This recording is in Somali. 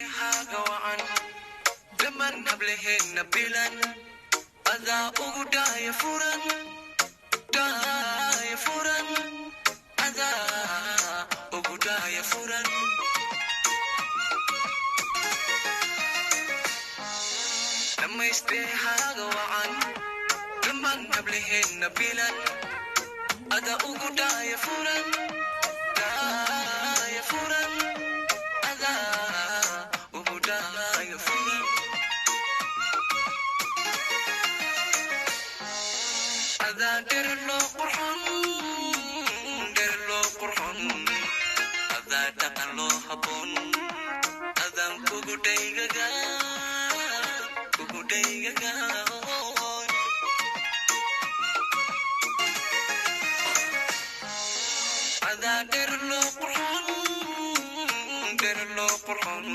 Haaga wacan dhammaan hablaheenna bilan, adaa ugu dhaaya furan, dhaaya furan, adaa ugu dhaaya furan. Dhammaystee haaga wacan dhammaan hablaheenna bilan, adaa ugu dhaaya furan, dhaaya furan, adaa ugu dhaaya furan. Adaa dher loo qurxon, dher loo qurxon, adaa dhaqan loo habboon, adaan kugu dhaygaga, kugu dhaygaga. Adaa dher loo qurxon, dher loo qurxon.